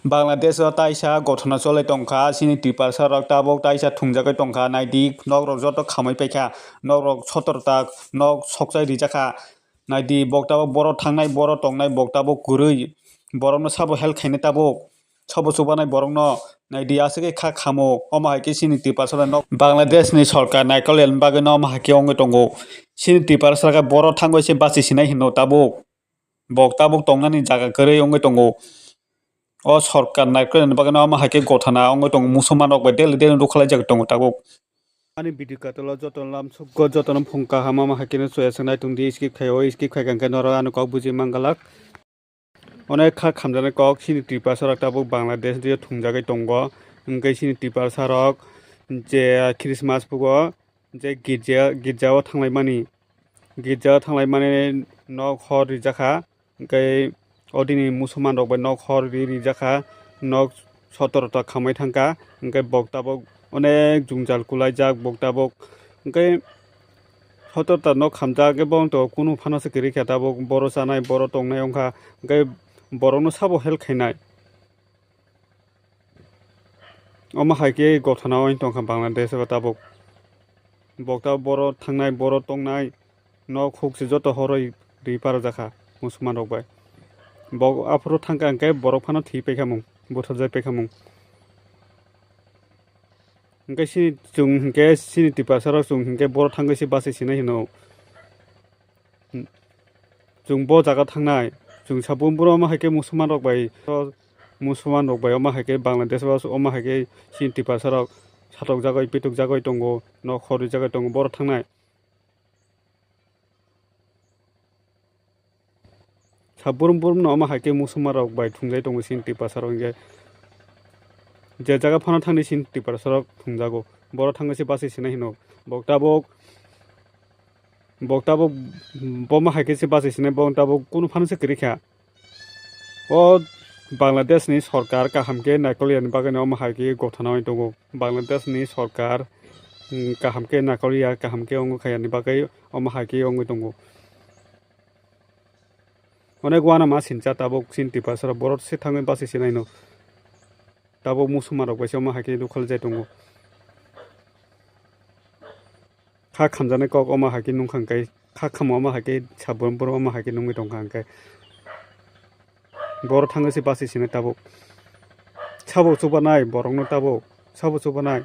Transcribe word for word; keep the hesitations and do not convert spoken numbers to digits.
Bangladesh o taisa gothona cholai tongkha, chini Tiprasa rok tabuk taisa thungjagwi tongkha, naidi nok rok joto khamwi paikha, nok rok sotor ta nok sokchai rijak kha, naidi bok tabuk boro thangnai boro tongnai bok tabuk kwrwi, borokno sabo help khainai tabuk, sabo chubanai borokno, naidi aswk khe kha khamo, omo hai khe chini Tiprasa rok nok Bangladesh ni sorkar naikol yani bagwi no omo hai khe wngwi tongo, chini Tiprasa khe boro thangwi se bachi sinai hino tabuk. Bok tabuk tongnani jaga kwrwi wngwi tongo. O sorkar naikolnani bagwi no omo hai khe gothana wngwi tongo, musulman rok bai daily daily rwkhalai jagwi tongo tabuk. Ani video katalo joto lam sukgo joto no phung kaham omo hai khe no chwya swngnai tong di skip khai o skip khai kha hwnkhe norok ano kok buji man glak. Onek kha khamjaknai kok chini Tiprasa rok tabuk Bangladesh dio thungjagwi tongo hwnkhe chini Tiprasa rok je Christmas pugo je girja girja o thanglaimani girja o thanglaimani nok hor rijak kha hwnkhe odini musulman rok bai nok hor ri rijak kha nok sotorta khamai thangkha hwnkhe bok tabuk onek jwngjal kwlaijak bok tabuk hwnkhe sotorta nok khamjak ebo wngtong kunu phano se kwrwi kha tabuk boro chanai boro tongnai wngkha hwnkhe borokno sabo help khainai. Omo hai khe gothana wng tongkha Bangladesh o tabuk. Bok tabuk boro thangnai, boro tongnai, nok huk se joto horoi ri parajak kha musulman rok bai. Bok aphuru thangkha hwnkhe borok phano thwi paikha mung, butharjak paikha mung. Hwnkhe chini chwng hwnkhe chini Tiprasa rok chwng hwnkhe boro thangwi se bachai sinai hino. Chwng bo jaga thangnai, chwng sabun boro omo hai khe musulman rok bai, musulman rok bai omo hai khe Bangladesh o omo hai khe chini Tiprasa rok satok jagwi pitok jagwi tongo, nok hor rijagwi tongo, boro thangnai. Sa burum burum no omo hai khe musulman rok bai thungjai tongo chini Tiprasa rok hwnkhe. Je jaga phano thangni chini Tiprasa rok thungjago, boro thangwi se bachai sinai hino. Bok tabuk Bok tabuk bomo hai khe se bachai sinai, bok tabuk kunu phano se kwrwi kha. O Bangladesh ni sorkar kaham khe naikol yani bagwi no omo hai khe gothana wng tongo. Bangladesh ni sorkar, mm, kaham khe naikol ya, kaham khe wng kha yani bagwi omo hai khe wngwi tongo. Onek uanama sincha tabuk chini Tiprasa rok borok se thangwi bachai sinai no. Tabuk musulman rok bai se omo hai khe rwkhaljai tongo. Kha khamjaknai kok omo hai khe nung kha hwnkhe, kha khamo omo hai khe sabrum brum omo hai khe nungwi tong kha hwnkhe. Borok thangwi se bachai sinai tabuk. Sabo chubanai borokno tabuk, sabo chubanai.